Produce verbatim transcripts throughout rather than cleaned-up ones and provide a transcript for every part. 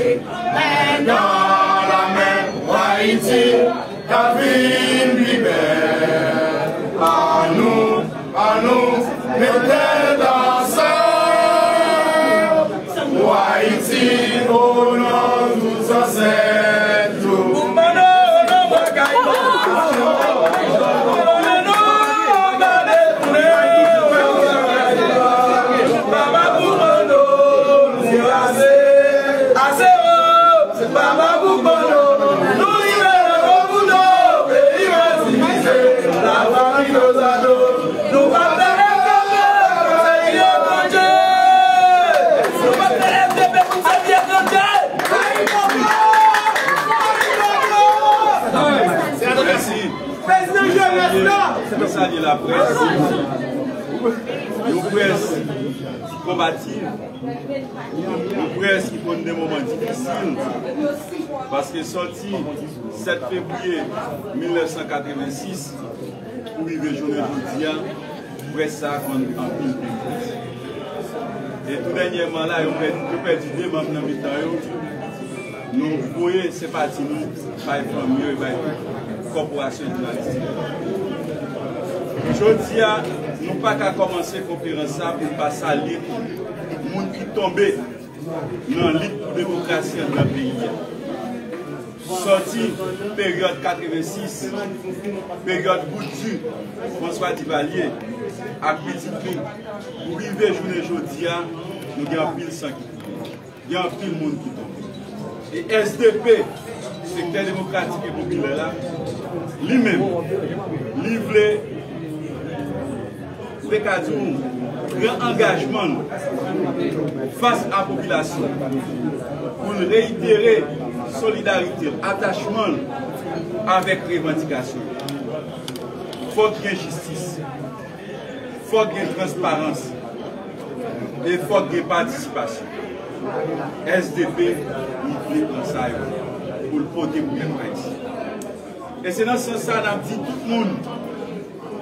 mache, men nan lamen, pou Ayiti ka vin pi bèl. Annou, annou met tèt ansanm, pou Ayiti, o non tout zansèt yo. Pou Manno, non, bagay, non. Pou Manno, non, bagay, non. Baba pou Manno, se ase, ase, o. Baba pou Manno, nou rive nan gwo bouton, peyi masifize, lafanmi dozado, nou p ap leve kanpe, pou sèvi etranje. Nou p ap leve kanpe, pou sèvi etranje. Mèsi. Prezidan Jovenel la. Mwen salye laprès. Yon près konbatif. Yon près ki konn de moman difisil, paske sòti sèt fevriye mil nèf san katrevensis pou rive jounen jodi a, près sa a konn anpil peryòd. E tou dènyèman la, yo pèdi, yo pèdi de manm nan mitan yo. Nou voye senpati nou bay fanmi yo e bay tout kòporasyon jounalis yo. Jodi a, nou pa ka kòmanse konferans sa pou n pa salye tout moun ki tonbe nan lit pou demokrasi anndan peyi a. Sòti peryòd katrevensis, peryòd bout di François Duvalier ak pitit li, pou rive jounen jodi a, nou gen anpil san ki koule. Gen anpil moun ki tonbe. E S D P, Sektè Demokratik e Popilè la, li menm, li vle, m te ka di w, pran angajman l fas a popilasyon pou l reyitere solidarite l, atachman l avèk revandikasyon. Fòk gen jistis. Fòk gen transparans e fòk gen patisipasyon. S D P, li vle pran sa yo pou l pote pou pèp ayisyen. E se nan sans sa n ap di tout moun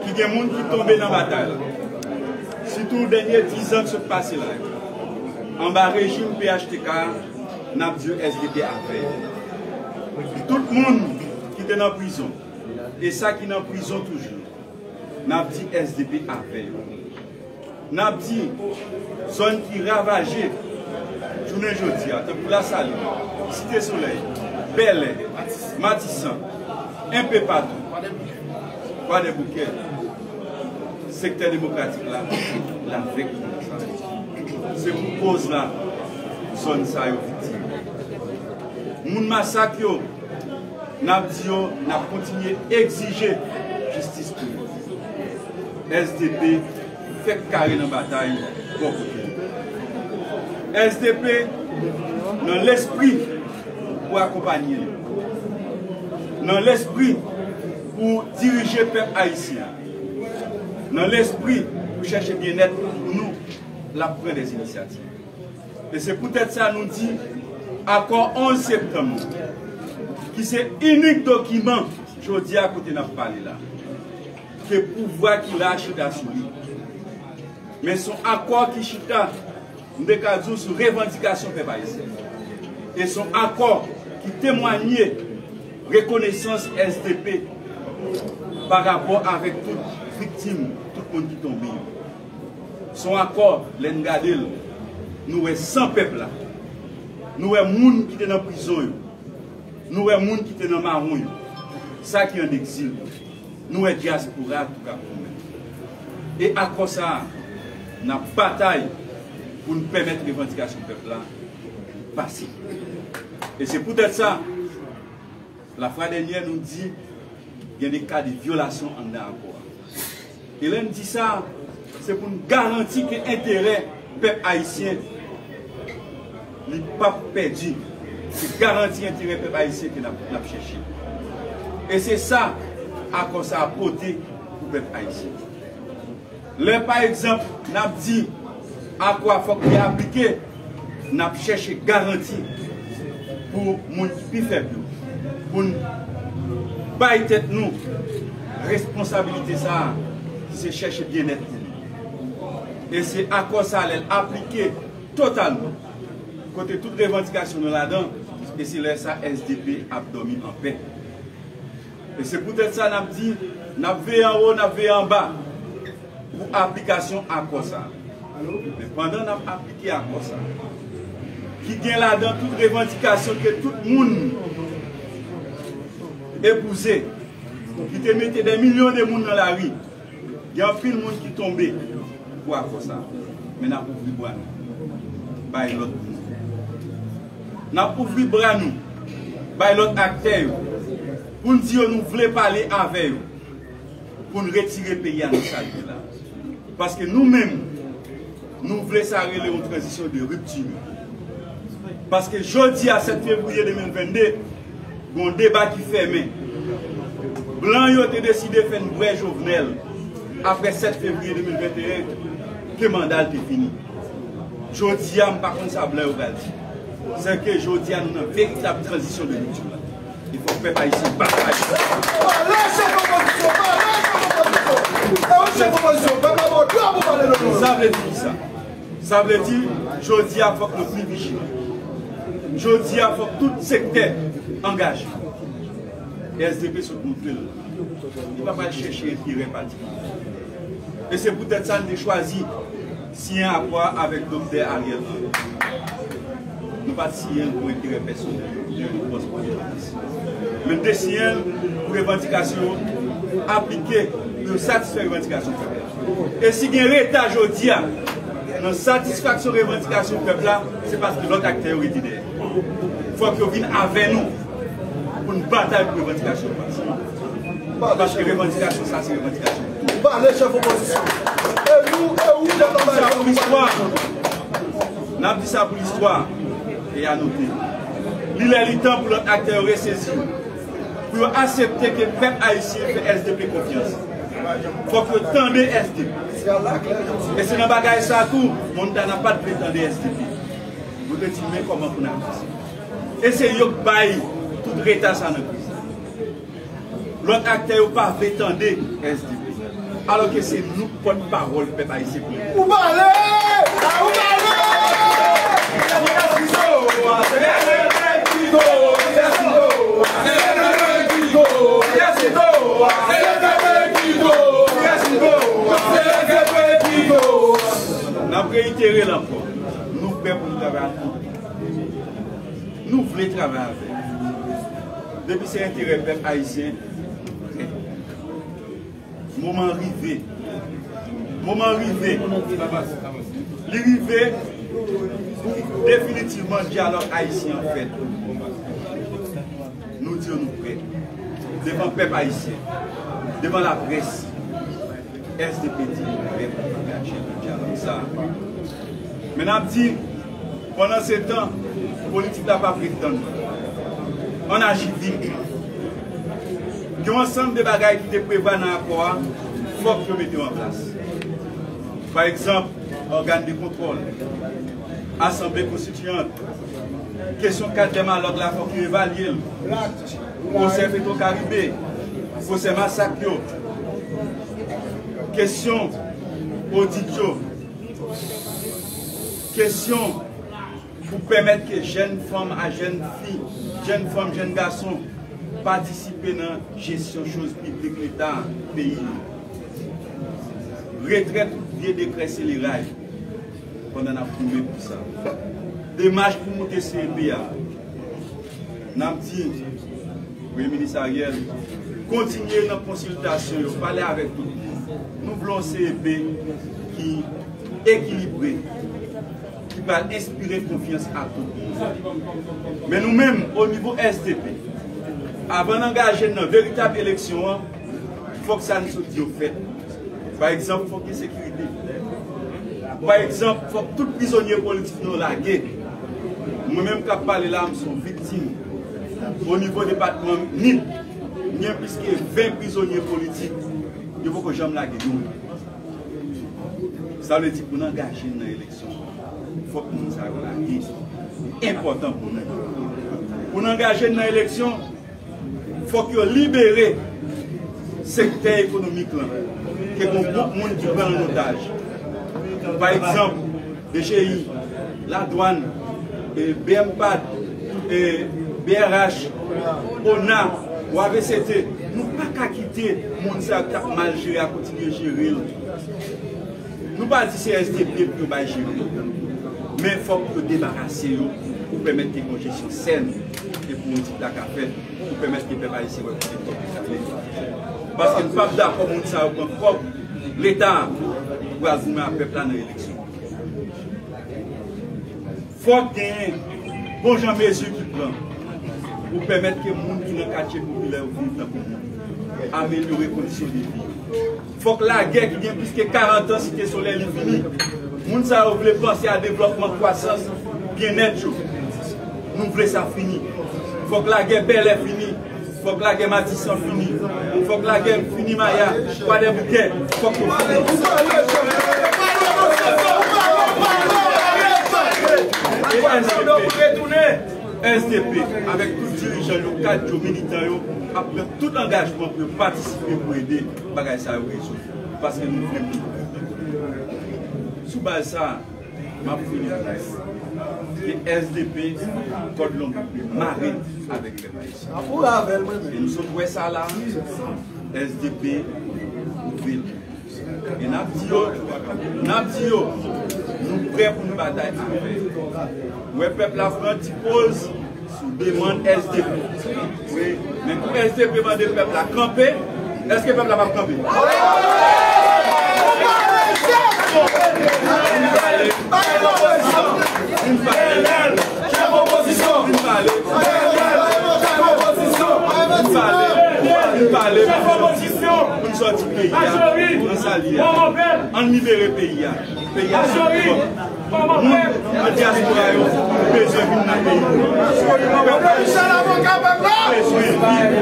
ki gen moun ki tonbe nan batay la, sitou dènye diz an k sot pase la yo, anba rejim P H T K, n ap di yo S D P avè yo. Tout moun ki te nan prizon e sa ki nan prizon toujou, n ap di S D P avè yo. N ap di zòn ki ravaje jounen jodi a, tankou Lasalin, Site Solèy, Bèlè, Matisan, enpepatou, Kwadèboukè, Sektè Demokratik la, l avèk moun sa yo. Se pou koz la, zòn sa yo viktim. Moun masak yo, n ap di yo, n ap kontinye egzije jistis pou yo. S D P Fèk kare nan batay bò kote nou. S D P nan lespri pou akonpanye nou, nan lespri pou dirije pèp ayisyen an, nan lespri pou chèche byennèt pou nou, l ap pran dè inisyativ. E se poutèt sa nou di akò onz septanm nan, ki se inik dokiman jodi a kote n ap pale la, ke pouvwa ki la chita sou li. Men se yon akò ki chita, m te ka di w, sou revandikasyon pèp ayisyen. E se yon akò ki temwanye rekonesans S D P pa rapò avèk tout viktim, tout moun ki tonbe yo. Se yon akò, lè n gade l, nou wè san pèp la, nou wè moun ki te nan prizon yo, nou wè moun ki te nan mawon yo, sa ki an egzil yo, nou wè dyaspora tou k ap goumen. E akò sa a, n ap batay pou n pèmèt revandikasyon pèp la pase. E se poutèt sa, lafwa dènyè nou di gen de ka de vyolasyon anndan akò a. E lè n di sa, se pou n garanti ke enterè pèp ayisyen, li p ap pèdi. Se garanti enterè pèp ayisyen ke n ap, n ap chèche. E se sa akò sa a pote pou pèp ayisyen. Lè, pa egzanp, n ap di akò a fòk li aplike, n ap chèche garanti pou moun ki pi fèb yo, pou n bay tèt nou responsabilite sa a, ki se chèche byennèt pou nou. E se akò sa a, lè l aplike totalman, kote tout revandikasyon nou ladan, e se lè sa S D P ap dòmi anpè. E se poutèt sa n ap di, n ap veye anwo, n ap veye anba pou aplikasyon akò sa a. Men pandan n ap aplike akò sa a, ki gen ladan tout revandikasyon ke tout moun epouze, ki te mete dè milyon de moun nan lari, gen anpil moun ki tonbe pou akò sa a. Men n ap ouvri bra nou bay lòt moun. N ap ouvri bra nou bay lòt aktè yo pou n di yo nou vle pale avè yo pou n retire peyi a nan sa l ye la. Paske nou menm, nou vle sa rele yon tranzisyon de ripti. Paske jodi a, sèt fevriye de mil vennde, gen yon deba ki fèmen. Blan yo te deside fè n bwè Jovenel apre sèt fevriye de mil venteyen, ke manda l te fini. Jodi a, m pa konn sa blan yo pral di. Sèke jodi a, nou nan veritab tranzisyon de ripti la. E fòk pèp ayisyen batay. Pale, chèf opozisyon, pale, chèf opozisyon. E wi, chèf opozisyon, pèp la ba w dwa pou pale de nou. Sa vle di kisa? Sa vle di, jodi a, fòk nou pi vijilan. Jodi a, fòk tout sektè angaje. E S D P sot montre l, li pa pral chèche enterè patikilye. E se poutèt sa n te chwazi siyen akò a avèk Doktè Ariel Henry. Nou pa t siyen l pou enterè pèsonèl, pou pòs premye minis. Men n te siyen l pou revandikasyon yo aplike, pou yo satisfè revandikasyon pèp la. E si gen reta jodi a nan satisfaksyon revandikasyon pèp la, se paske lòt aktè yo rete dèyè. Fòk yo vin avè nou pou n batay pou revandikasyon yo pase. Paske revandikasyon sa, se revandikasyon nou tou. Pale, chèf opozisyon. E nou, e ou, n ap di sa pou listwa. N ap di sa pou listwa. E a note. Li lè, li tan pou lòt aktè yo resezi yo. Pou yo aksepte ke pèp ayisyen fè S D P konfyans. Fòk yo tande S D P. E se nan bagay sa tou, Montana pa t vle tande S D P. Yo te di, men kòman pou n avanse. E se yo k bay tout reta sa nan kriz la. Lòt aktè yo pa vle tande S D P. Alòske se nou k pòtpawòl pèp ayisyen pou yo. Ou pale! Ou pale! N ap reyitere l ankò. Nou prè pou n travay ak tout. Nou vle travay avè l. Depi se enterè pèp ayisyen, nou prè. Moman an rive. Moman an rive. Li rive pou definitivman dyalòg ayisyen an fèt. Nou di yo nou prè. Devan pèp ayisyen. Devan laprès. S D P di li prè pou angaje. Men n ap di, pandan se tan, politik la p ap ret tann. Ann aji vit. Gen yon ansanm de bagay ki te prevwa nan akò a, fòk yo mete yo an plas. Pa egzanp, ògàn de kontwòl, asanble konstitiyant, kesyon kad dè malòg la, fòk yo evalye l. Pwosè Petwokaribe, pwosè masak yo, kesyon odit yo, kesyon pou pèmèt ke jèn fanm a jèn fi, jèn fanm, jèn gason patisipe nan jesyon choz piblik Leta peyi nou. Retrèt, vye dekrè seleray pandan n ap goumen pou sa. Demach pou moute C E P a, n ap di Premye Minis Ariel, kontinye nan konsiltasyon yo, pale avèk tout moun. Nou vle yon C E P ki ekilibre, ki pral enspire konfyans a tout moun. Men nou menm, o nivo S D P, avan n angaje n nan veritab eleksyon an, fòk sa n sot di yo fèt. Pa egzanp, fòk gen sekirite. Pa egzanp, fòk tout prizonye politik nou lage. Mwen menm k ap pale la, m se yon viktim. O nivo depatman Nip, gen plis ke ven prizonye politik. Yo poko janm lage youn. Sa vle di pou n angaje n nan eleksyon, fòk moun sa yo lage. Enpòtan pou nou. Pou n angaje n nan eleksyon, fòk yo libere sektè ekonomik lan, ke gon gwoup moun ki pran an otaj. Pa egzanp, D G I, Ladwàn, e, B M pad, e, B R H, ona, W A V C T, nou pa ka kite moun sa yo k ap mal jere a kontinye jere l. Nou pa di se S D P pou yo bay jere yo, men fòk yo debarase yo pou pèmèt ke gon jesyon sèn e politik la ka fèt, pou pèmèt ke pèp ayisyen wè kote kòb li prale. Paske n p ap dakò moun sa yo pran kòb Leta a pou al goumen ak pèp la nan eleksyon. Fòk genyen bon jan mezi ki pran pou pèmèt ke moun ki nan katye popilè yo vin tankou moun, amelyore kondisyon de vi yo. Fòk lagè ki gen plis ke karant an Site Solèy li fini. Moun sa yo vle panse a devlòpman, kwasans, byennèt yo. Nou vle sa fini. Fòk lagè Bèlè fini. Fòk lagè Matisan fini. Fòk lagè fini Maya, Kwadèboukè. Fòk yo fini. E S D P, S D P, avèk tout dirijan yo, kad yo, militan yo, ap pran tout angajman pou yo patisipe pou ede bagay sa yo rezoud. Paske nou vle pou sou baz sa, m ap fini pou di ke S D P, kòd lonbrik li mare avèk pèp ayisyen. E nou sot wè sa la, S D P ouvè l. E n ap di yo, n ap di yo, nou prè pou nou batay avè yo. Ou wè pèp la pran ti poz sou demann S D P. Wi, men kou S D P mande pèp la kanpe, èske pèp la p ap kanpe? Vin pale. Vin pale. Vin pale. Vin pale. Vin pale. Vin pale. Pou n sòti peyi a nan sa l ye a. Ann libere peyi a. Peyi a se pou pèp. Moun nan dyaspora yo bezwen vin nan peyi. Pèp la bezwen viv.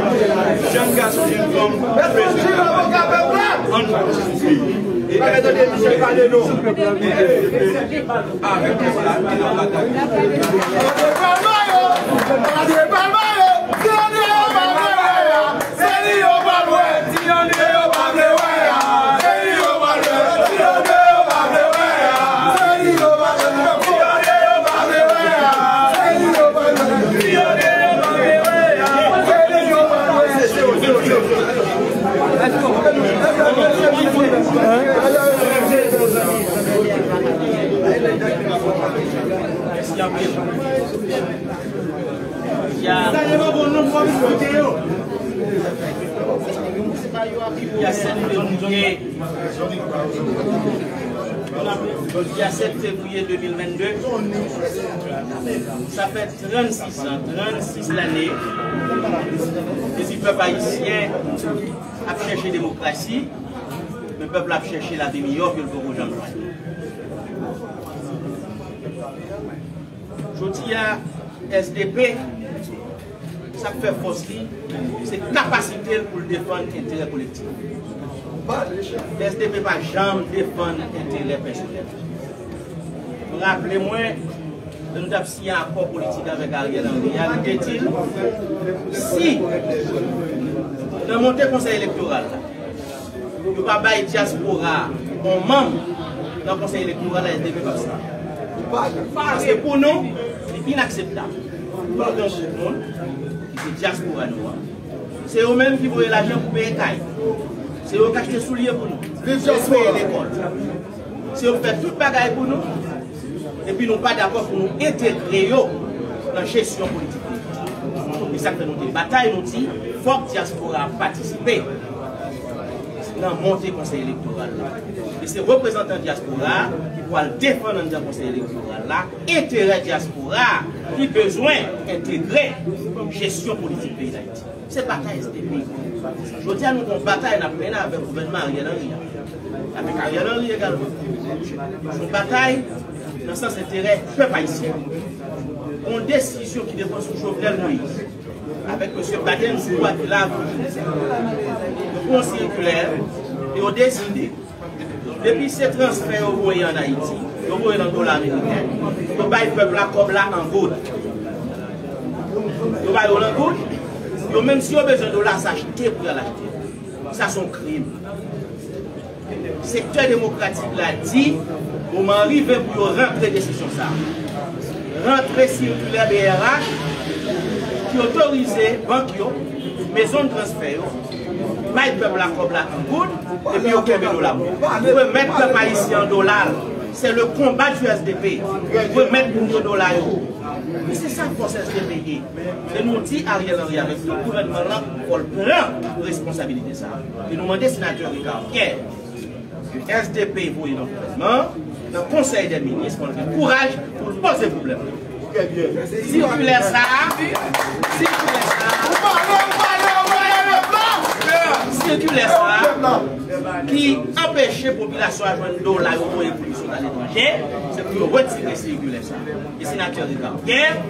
Jèn gason, jèn fanm bezwen travay. Ann bati peyi. E avèk pèp la, e n ap batay. Jodi a sèt fevriye, jodi a sèt fevriye de mil vennde, sa fè trannsis an, trannsis lane, depi pèp ayisyen ap chèche demokrasi. Pèp la ap chèche lavi miyò ke l poko janm jwenn. Jodi a, S D P, sa k fè fòs li, se kapasite l pou l defann enterè kolektif. S D P pa janm defann enterè pèsonèl. M raple mwen, lè nou t ap siyen akò politik avèk Ariel Henry a, nou te di l, si nan monte konsèy elektoral la, yo pa bay dyaspora a yon manm nan konsèy elektoral la, S D P p ap siyen. Paske pou nou, li inakseptab pou nou gen yon gwoup moun ki se dyaspora nou an. Se yo menm ki voye lajan pou peye kay. Se yo k achte soulye pou nou. Se yo k peye lekòl. Se yo k fè tout bagay pou nou. Epi nou pa dakò pou nou entegre yo nan jesyon politik peyi a. E sa k fè nou te batay, nou di, fòk dyaspora a patisipe nan monte konsèy elektoral la. E se reprezantan dyaspora a ki pral defann anndan konsèy elektoral la enterè dyaspora a ki bezwen entegre jesyon politik peyi Dayiti. Se batay S D P. Jodi a, nou gen yon batay n ap mennen avèk gouvènman Ariel Henry a. Avèk Ariel Henry egalman. Se yon batay nan sans enterè pèp ayisyen. Yon desizyon ki depann sou Jovenel Moïse avèk mesye Baden Sou a ki la, yo pran yon sikilè, yo deside, depi se transfè yo voye ann Ayiti, yo voye l an dola ameriken, yo bay pèp la kòb la an goud. Yo ba yo l an goud, yo menm si yo bezwen dola, sa achte pou y al achte. Sa se yon krim. Sektè demokratik la di, moman an rive pou yo rantre desizyon sa a. Rantre sikilè B R H ki otorize bank yo, mezon de transfè yo, bay pèp la kòb la an goud, epi yo kenbe dola pou yo. Remèt pèp ayisyen an dola l. C'est le combat du S D P. Remèt moun yo dola yo. E se sa fòs S D P ye. E nou di Ariel Henry avèk tout gouvènman lan, fò l pran responsabilite sa a. E nou mande senatè Ricard Pierre, ke S D P voye nan gouvènman, nan konsèy dè minis, pou l gen kouraj pou l poze pwoblèm nan. Sikilè sa a, sikilè sa a, sikilè sa a ki anpeche popilasyon a jwenn dola yo voye pou li sot aletranje, se pou yo retire sikilè sa a. E senatè Ricard Pierre,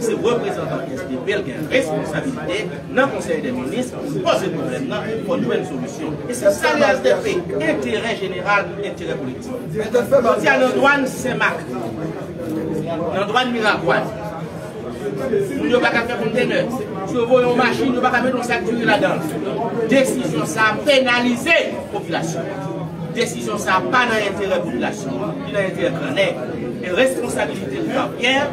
se reprezantan S D P, l gen responsabilite nan konsèy dè minis pou l poze pwoblèm nan, fò n jwenn solisyon. E se sa le S D P, enterè jeneral, enterè kolektif. Jodi a nan dwàn Senmak, nan dwàn Miragwàn, moun yo pa ka fè kontenè. Si yo voye yon machin, yo pa ka mete yon sak diri ladan l. Desizyon sa a penalize popilasyon. Desizyon sa a pa nan enterè popilasyon, li nan enterè grannèg. E responsabilite Ricard Pierre,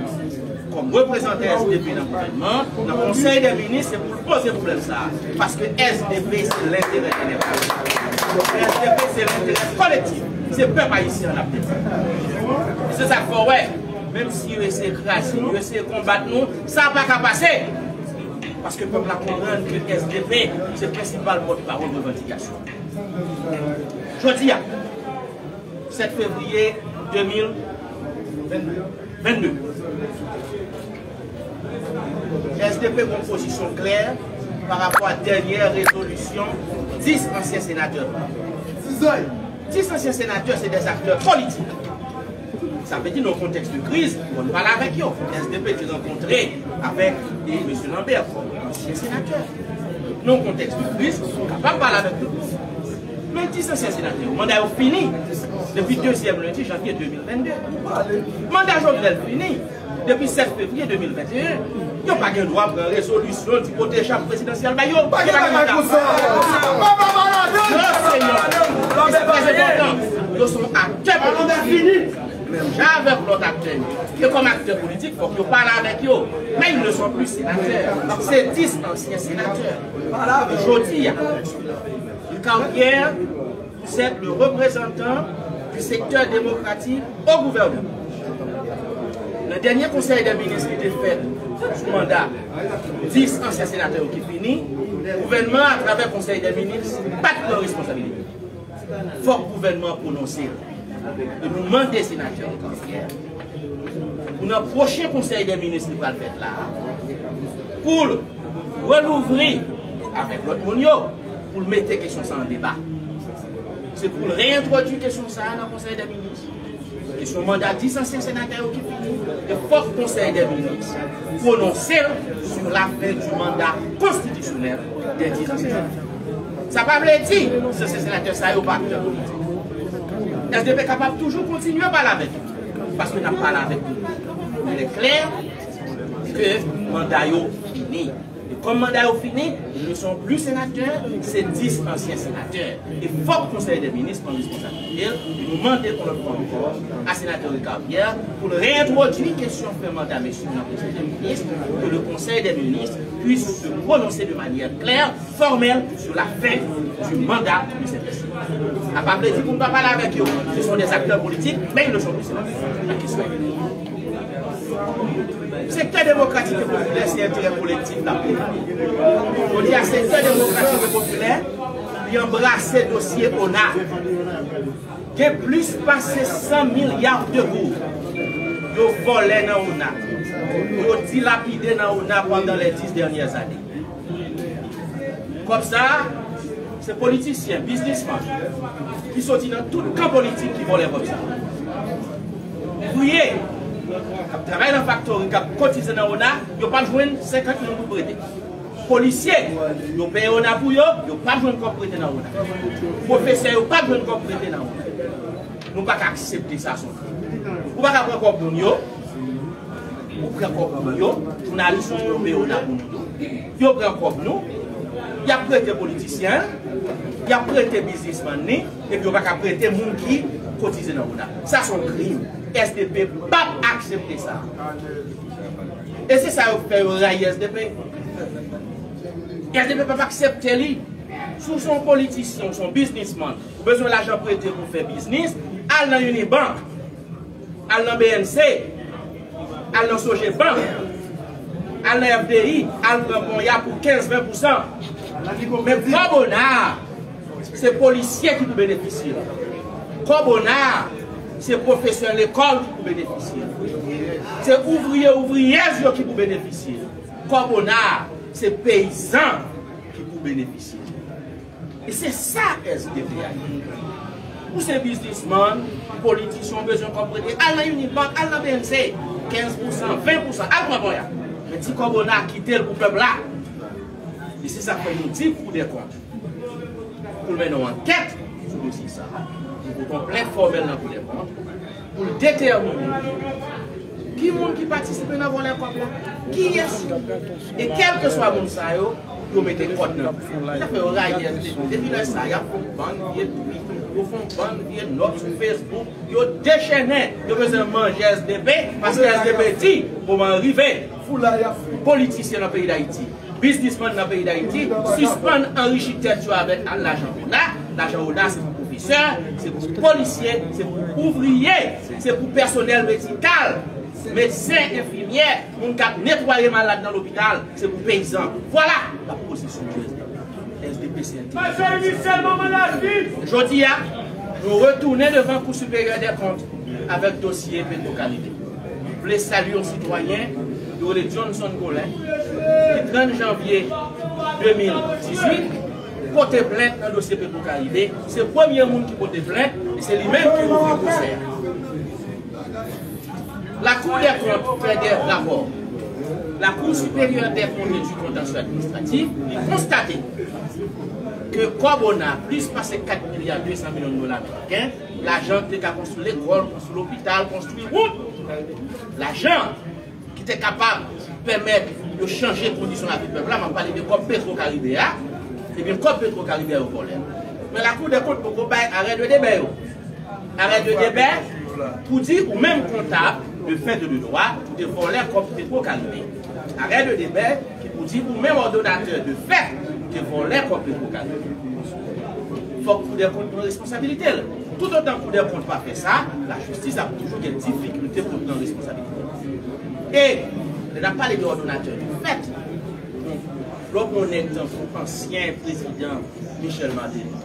kòm reprezantan S D P nan gouvènman, nan konsèy dè minis, se pou l poze pwoblèm sa a. Paske S D P se lenterè jeneral. S D P se lenterè kolektif. Se pèp ayisyen an n ap defann. E se sa k fè w wè, menm si yo eseye kraze nou, yo eseye konbat nou, sa pa ka pase. Paske pèp la konprann ke S D P se prensipal pòtpawòl revandikasyon. Jodi a, sèt fevriye de mil vennde, S D P gen yon pozisyon klè pa rapò a dènyè rezolisyon dis ansyen senatè. Dis ansyen senatè se dè aktè politik. Sa vle di, nan yon kontèks de kriz, fò n pale avèk yo. S D P te rankontre avèk, e, mesye Lambert kòm ansyen senatè. Nan yon kontèks de kriz, ou kapab pale avèk tout moun. Men dis ansyen senatè yo, manda yo fini depi dezyèm lendi janvye de mil vennde. Manda Jovenel fini depi sèt fevriye de mil venteyen. Yo pa gen dwa pran rezolisyon di pote chap prezidansyèl ba yo. Yo pa gen bagay konsa. Non, senyè. E se trè enpòtan. Yo se yon aktè politik. Menm jan avèk lòt aktè yo. E kòm aktè politik, fòk yo pale avèk yo. Men ils ne sont plus sénateurs. Se dis ansyen senatè. Jodi a, Ricard Pierre, vous êtes le représentant du secteur démocratique au gouvernement. Nan dènye konsèy dè minis ki te fèt sou manda dis ansyen senatè yo ki fini, gouvènman an, atravè konsèy dè minis, pa t pran responsabilite. Fòk gouvènman an pwononse l. E nou mande senatè Ricard Pierre pou nan pwochen konsèy dè minis ki pral fèt la a, pou l relouvri avèk lòt moun yo, pou l mete kesyon sa an deba. Se pou l reyentwodui kesyon sa a nan Konsèy dè Minis. Kesyon manda dis ansyen senatè yo ki fini. E fòk Konsèy dè Minis pwononse l sou la fen di manda konstitisyonèl dè dis ansyen senatè. Sa pa vle di se, se senatè sa yo pa aktè politik. S D P kapab toujou kontinye pale avèk yo. Paske n ap pale avèk yo. Men lè klè ke manda yo fini. E kòm manda yo fini, ils ne sont plus sénateurs, se dis ansyen senatè. E fòk Konsèy dè Minis pran responsabilite l. E nou mande yon lòt fwa ankò a senatè Ricard Pierre pou l reyentwodui kesyon fen manda mesye nan Konsèy dè Minis, ke le Conseil des ministres puisse se prononcer de manière claire, formelle sur la fin du mandat de ces personnes. Sa pa vle di pou n pa pale avèk yo. Ce sont des acteurs politiques, mais ils ne sont plus sénateurs. La question est Sektè demokratik e popilè se enterè kolektif l ap defan. Jodi a, sektè demokratik e popilè, li anbrase dosye ona. Gen plis pase san milya de goud yo vòlè nan ona, yo dilapide nan ona pandan les dix dernières années. Kòb sa a, se politisyen, biznisman ki soti nan tout kan politik ki vòlè kòb sa a. Ouvriye k ap travay nan faktori, k ap kotize nan ona, yo p ap jwenn senkant mil goud prete. Polisye, yo peye ona pou yo, yo p ap jwenn kòb prete nan ona. Pwofesè yo p ap jwenn kòb prete nan ona. Nou pa ka aksepte sa, se yon krim. Ou pa ka pran kòb moun yo, ou pran kòb moun yo, jounalis yo, yo peye ona pou moun yo. Yo pran kòb nou, y ap prete politisyen, y ap prete biznismann ni, epi yo pa ka prete moun ki kotize nan ona. Sa se yon krim. S D P p ap aksepte sa. E se sa yo fè yo rayi S D P. S D P p ap aksepte li. Si w se yon politisyen, w se yon biznismann, ou bezwen lajan prete pou fè biznis, al nan Unibank, al nan B N C, al nan Sogebank, al nan F D I, al pran ponya pou kenz, ven pousan. Men kòb ona a, se polisye ki pou benefisye l. Kòb ona a, se pwofesè lekòl ki pou benefisye l. Se ouvriye, ouvriyèz yo ki pou benefisye l. Kòb ona a, se peyizan ki pou benefisye l. E se sa S D P a ye. Ou se biznismann, politisyen, ou bezwen kòb prete, al nan Unibank, al nan B N C, kenz pousan, ven pousan, al pran ponya. Men ti kòb ona a, kite l pou pèp la. E se sa k fè nou di Kou dè Kont pou l mennen yon ankèt sou dosye sa a. Nou pote yon plent fòmèl nan Kou dè Kont pou l detèmine ki moun ki patisipe nan vòlè kòb la, kiyès yo. E kèlkeswa moun sa yo, yo mete kòd nan kou. Sa fè yo rayi S D P. Depi lè sa, y ap fè yon bann vye twit, yo fè yon bann vye nòt sou Facebook, yo dechènen, yo bezwen manje S D P, paske S D P di, moman an rive. Politisyen nan peyi Dayiti, biznismann nan peyi Dayiti, sispann anrichi tèt yo avèk lajan ona. Lajan ona se pou pwofesè, se pou polisye, se pou ouvriye, se pou pèsonèl medikal, medsen, enfimyè, moun k ap netwaye malad nan lopital, se pou peyizan. Vwala! L ap poze sou S D P. S D P se enterè. Jodi a, nou retounen devan Kou Siperyè dè Kont avèk dosye Petro Caribe. M vle salye yon sitwayen ki rele Johnson Colin, ki trant janvye de mil dizuit, pote plent nan dosye Petro Caribe. Se premye moun ki pote plent, e se li menm ki ouvri pwosè a. Lakou dè Kont fè de rapò. Lakou Siperyè dè Kont e di Kontansyon Administratif, li konstate ke kòb ona, plis pase kat milya de san milyon dola ameriken, lajan ki te ka konstwi lekòl, konstwi lopital, konstwi wout. Lajan ki te kapab pèmèt yo chanje kondisyon lavi pèp la, m ap pale de kòb Petro Caribe a, ebyen, kòb Petro Caribe a yo vòlè. Men Lakou dè Kont poko bay arrêt de débet yo. Arrêt de débet pou di ou menm kontab de fèt e de dwa ou te vòlè kòb Petro Caribe. Arrêt de débet ki pou di ou menm òdonatè de fèt ou te vòlè kòb Petro Caribe. Fòk Kou dè Kont pran responsabilite l. Toutotan Kou dè Kont pa fè sa, lajistis ap toujou gen difikilte pou l pran responsabilite l. E lè n ap pale de òdonatè de fèt, lè w pran yon nèg tankou ansyen prezidan Michel Martelly,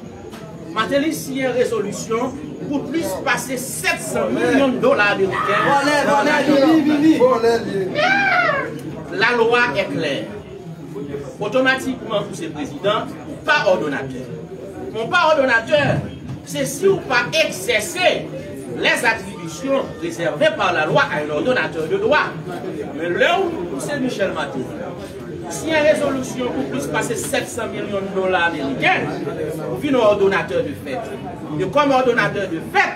Martelly siyen rezolisyon pou plis pase sèt san milyon dola ameriken. Vòlè, vòlè, vini, vini. Lalwa è klè. Otomatikman, ou se prezidan, ou pa òdonatè. Men w pa òdonatè, C'est si ou pa egzèse les attributions réservées par la loi à un ordonnateur de droit. Men lè ou, ou se Michel Martelly, ou siyen rezolisyon pou plis pase sèt san milyon dola ameriken, ou vin yon òdonatè de fèt. E kòm òdonatè de fèt,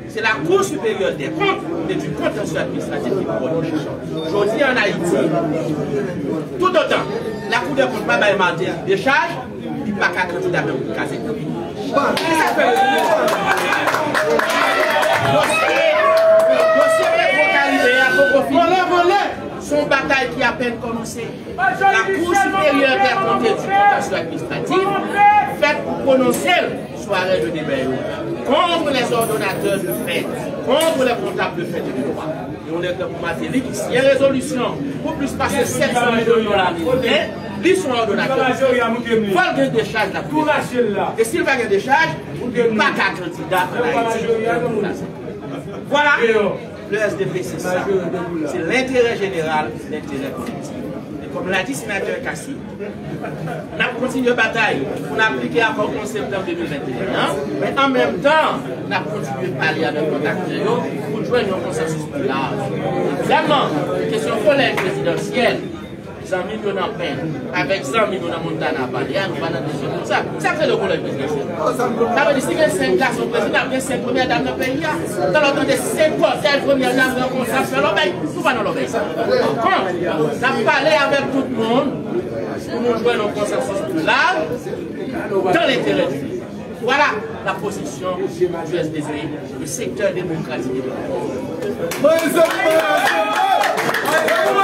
se la Cour supérieure des comptes et du contentieux administratif ki pou pran desizyon. Jodi an Ayiti, toutotan la Cour des comptes pa bay Martelly dechaj, li pa ka kandida menm pou kazèk. Se sa k fè dosye, dosye Petwokaribe a poko fini. Se yon batay ki apèn kòmanse. La Cour supérieure des comptes et du contentieux administratif fèt pou pwononse l sou arè de deba yo, contre les ordonnateurs de fait, contre les comptables de fait et de droit. E yon lèt pou Martelly ki siyen rezolisyon pou plis pase sèt san milyon dola ameriken, li se yon òdonatè. Fò l gen dechaj la. E si l pa gen dechaj, li pa ka kandida an Ayiti. Vwala, le S D P se sa. Se lenterè jeneral, lenterè kolektif. E kòm l a di senatè Cassy, n ap kontinye batay pou n aplike akò onz septanm de mil venteyen an, men an menm tan, n ap kontinye pale avèk lòt aktè yo pou jwenn yon konsansis pi laj. Evidaman, kesyon kolèj prezidansyèl, zanmi m yo nan Penn avèk zanmi m yo nan Montana pale a, nou pa nan kesyon konsa. Sa k rele yon kolèj prezidansyèl? Sa vle di, si gen senk gason prezidan, ap gen senk premyè dam nan peyi a. Talè w tande senk kòtèj premyè dam nan konsa fè lòbèy. Nou pa nan lòbèy sa. Kont, n ap pale avèk tout moun pou nou jwenn yon konsansis pi laj dans l'intérêt du pays. Voilà la position du S D P, le secteur démocratique et de la